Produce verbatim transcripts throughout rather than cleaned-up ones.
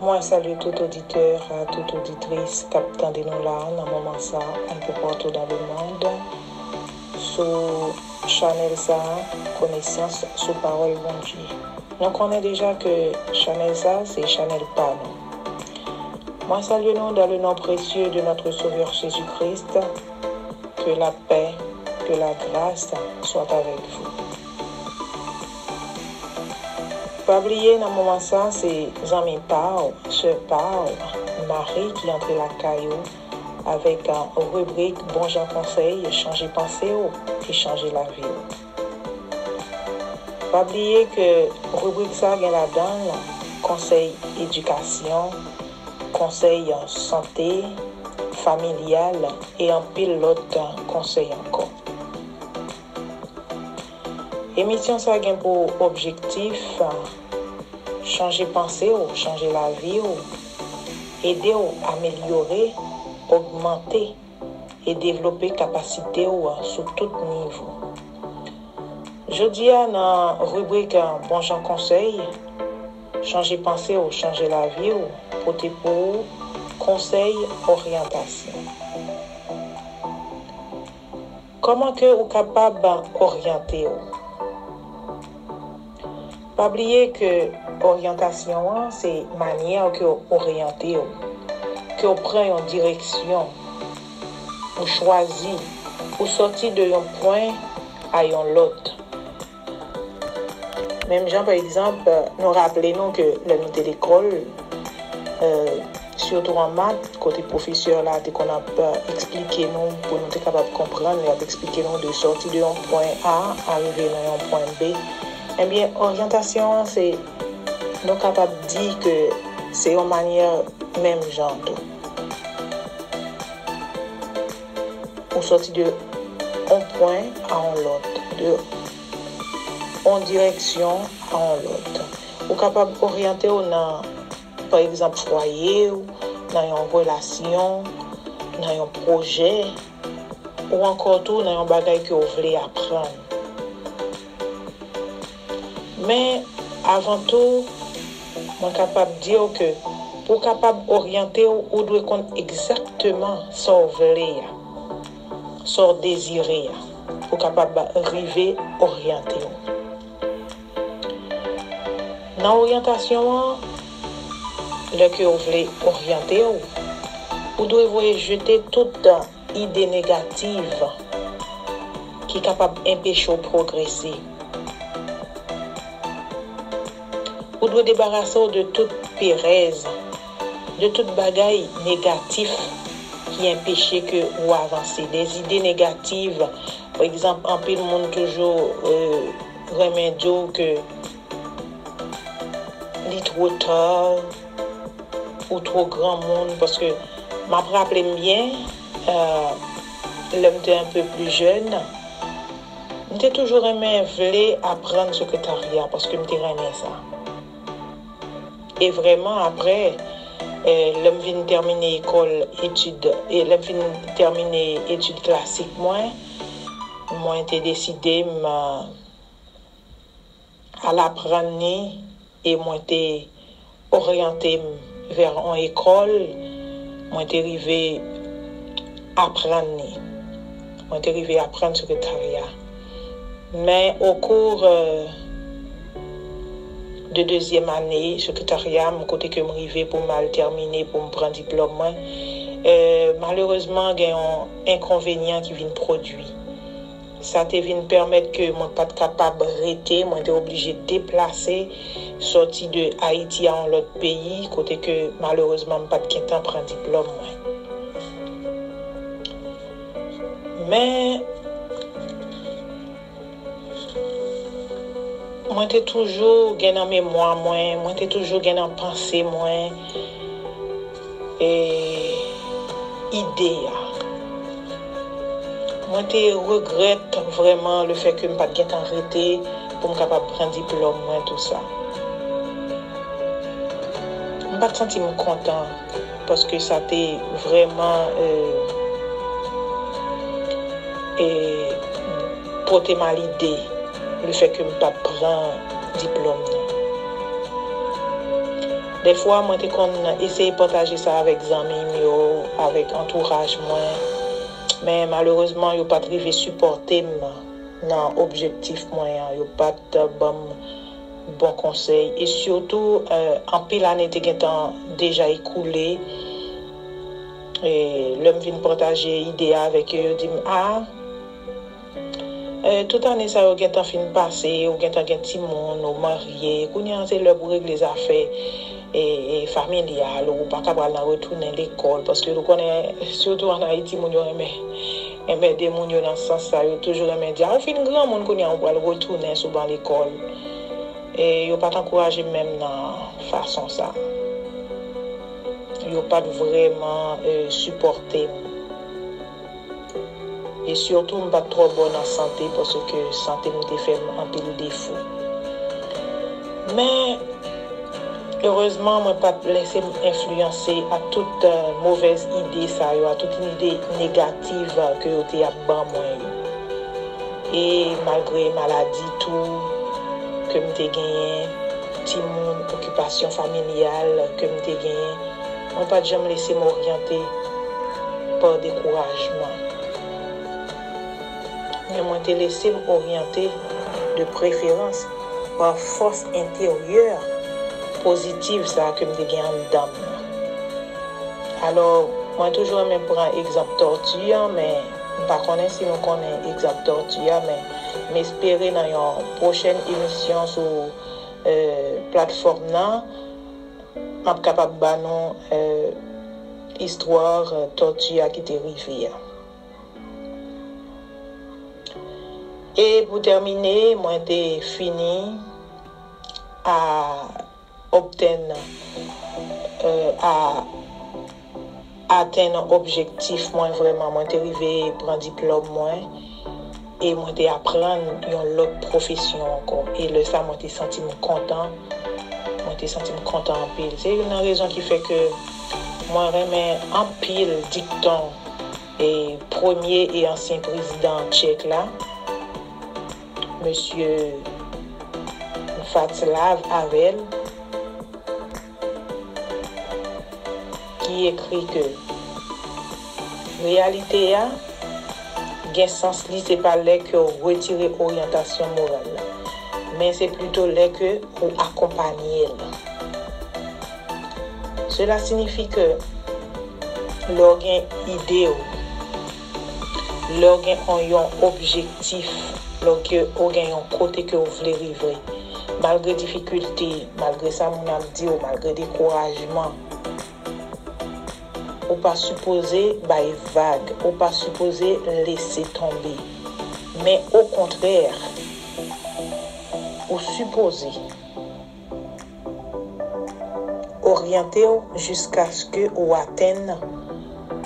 Mwen salye tout oditè, tout oditris k ap tande nou la nan moman sa, un peu partout dans le monde, sou chanèl sa, Konesans sou Pawòl Bondye. Nou konnen deja ke chanèl sa, se chanèl pa nou. Mwen salye nou dans le nom précieux de notre Sauveur Jésus-Christ. Que la paix, que la grâce soit avec vous. Pa bliye nan moman sa, se zanmi pa w, sè pa w, Marie ki antre lakay ou avèk, euh, ribrik Bon Jan Konsèy, chanje panse w e chanje lavi w. Pa bliye ke ribrik sa gen ladan l konsèy edikasyon, konsèy sante, familyal e anpil lòt konsèy ankò. Emisyon sa gen pou objektif chanje panse w, chanje lavi w, ede w amelyore, ogmante e devlope kapasite w sou tout nivo. Jodi a, nan ribrik Bon Jan Konsèy, chanje panse w, chanje lavi w, pote pou ou konsèy oryantasyon. Kòman ke ou kapab oryante w? Pa bliye ke oryantasyon an se manyè ke w oryante w, ke w pran yon direksyon, ou chwazi, ou sòti de yon pwen a yon lòt. Menm jan, pa egzanp, nou raple nou ke lè nou te lekòl, euh, sitou an mat, kote pwofesè la te konn ap, euh, eksplike nou, pou nou te kapab konprann, li ap eksplike nou de sòti de yon pwen A, arive nan yon pwen B. Ebyen, oryantasyon an, se, nou kapab di ke se yon manyè menm jan tou. Ou sòti de yon pwen a yon lòt, de yon direksyon a yon lòt. Ou kapab oryante w nan, pa egzanp, fwaye w, nan yon relasyon, nan yon pwojè, ou ankò tou nan yon bagay ke w vle aprann. Men, avan tou, mwen kapab di w ke pou w kapab oryante w, ou dwe konn egzakteman sa w vle a, sa w dezire a, pou w kapab rive oryante w. Nan oryantasyon an, lè ke w vle oryante w, ou dwe voye jete tout ide negativ ki kapab enpeche w pwogrese. Ou dwe debarase w de tout perèz, de tout bagay negatif ki enpeche ke ou avanse. De zide negativ, pa egzanp, anpil moun toujou, euh, renmen di w ke li twò ta, ou twò granmoun, paske m ap raple m byen, euh, lè m te un peu plus jeune, m te toujou renmen vle aprann sekretarya, paske m te renmen sa. E vrèman, apre, euh, lè m vin tèmine ekòl etid, e lè m vin tèmine etid klasik mwen, mwen te deside m, euh, al aprann li e mwen te oryante m vè yon ekòl, mwen te rive aprann li. Mwen te rive aprann sekretarya. Men, au cours, euh, de dezyèm ane sekretarya m, kote ke m rive pou m al tèmine, pou m pran diplòm mwen, euh, malerezman, gen yon enkonvenyan ki vin pwodui. Sa te vin pèmèt ke mwen pa t kapab rete, mwen te oblije deplase, sòti de Ayiti a yon lòt peyi, kote ke malerezman m pa t gentan pran diplòm mwen. Men, mwen te toujou gen nan memwa mwen, mwen te toujou gen nan panse mwen, e, ide a. Mwen te regrèt vrèman le fait que m pa t gentan rete pou m kapab pran diplòm mwen, tou sa. M pa t santi m kontan, paske sa te vrèman, euh, e, pote m a lide le fait que m pa t pran diplòm nan. Dèfwa, mwen te konn eseye pataje sa avèk zanmi m yo, avèk antouraj mwen, men malerezman, yo pa t rive sipòte m nan objektif mwen an. Yo pa t ban m bon konsèy. E sitou, eh, anpil ane te gentan deja ekoule. E lè m vin pataje ide a avèk yo, yo di m, "A, eh, tout ane sa yo gentan fin pase, ou gentan gen timoun, ou marye, kounye a se lè pou regle zafè, e, e, familyal, ou pa ka pral nan retounen lekòl," paske nou konnen, sitou ann Ayiti, moun yo renmen, renmen ede moun yo nan sans sa, yo toujou renmen di, "A, ou fin granmoun, kounye a ou pral retounen sou ban lekòl." E yo pa t ankouraje m menm nan fason sa. Yo pa t vrèman, eh, sipòte m. E sitou, m pa t twò bon nan sante, paske sante m te fè m anpil defo. Men, erezman, mwen pa t lese m enfliyanse a tout, eh, movèz ide sa yo, a tout ide negativ, eh, ke yo te ap ban mwen yo. E malgre maladi tou ke m te genyen, timoun, okipasyon familyal ke m te genyen, mwen pa t janm lese m oryante pa dekourajman. Men mwen te lese m oryante de preferans pa fòs enteryè pozitiv sa ke m te gen anndan m nan. Alò, mwen toujou renmen pran egzanp tòti an, men m pa konnen si nou konnen egzanp tòti a, men m espere nan yon pwochèn emisyon sou, eh, platfòm nan, m ap kapab ba nou, eh, istwa, eh, tòti a ki te rive a. E pou tèmine, mwen te fini a obtenn, eh, a atenn objektif mwen vrèman. Mwen te rive pran diplòm mwen e mwen te aprann yon lòt pwofesyon ankò. E lè sa, mwen te santi m kontan. Mwen te santi m kontan anpil. Se youn nan rezon ki fè ke mwen renmen anpil dikton e premye e ansyen prezidan tchèk la, mesye Václav Havel, ki ekri ke reyalite a gen sans li se pa lè ke w retire oryantasyon moral la, men se plito lè ke ou akonpanye l. Cela signifie que lè w gen ide w, lè w gen on, yon objektif, lè w ke, w gen yon kote ke w vle rive, malgre difikilte, malgre sa moun ap di w, malgre dekourajman, ou pa sipoze bay vag, ou pa sipoze lese tonbe. Men okontrè, ou sipoze oryante w jiskaske ou atenn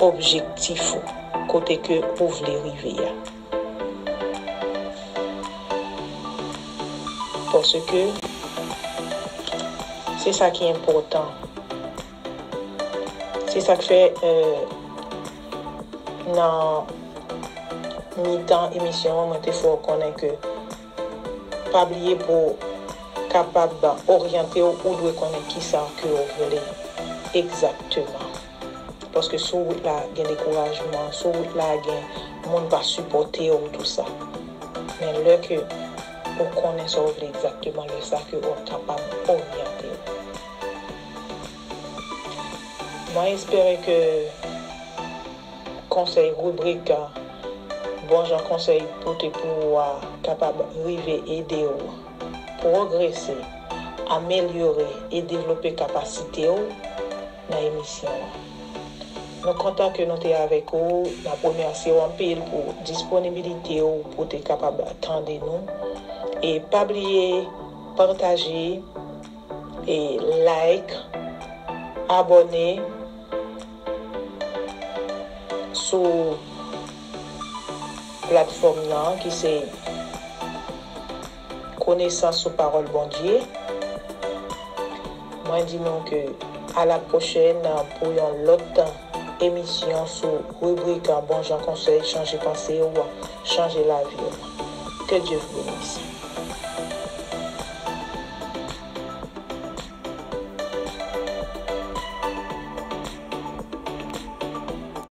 objektif ou, kote ke ou vle rive a. Paske se sa ki enpòtan. Se sa k fè, eh, nan mitan emisyon an, mwen te fè w konnen ke pa bliye pou w kapab oryante w, ou dwe konnen kisa ke w vle egzakteman. Paske sou wout la gen dekourajman, sou wout la gen moun pa sipòte w, tou sa. Men lè ke ou konnen sa w vle egzakteman, lè sa ke w ap kapab oryante w. Mwen espere ke konsèy, ribrik, bon jan konsèy pote pou ou a kapab rive ede w pwogrese, amelyore e devlope kapasite w nan emisyon an. Nou kontan ke nou te avèk ou, n ap remèsye w anpil pou disponibilite w pou te kapab tande nou. E pa bliye pataje, e like, abòne sou platfòm nan ki se Konesans sou Pawòl Bondye. Mwen di nou ke a la pwochèn pou yon lòt emisyon sou ribrik Bon Jan Konsèy, chanje panse w, chanje lavi w. Que Dieu vous bénisse.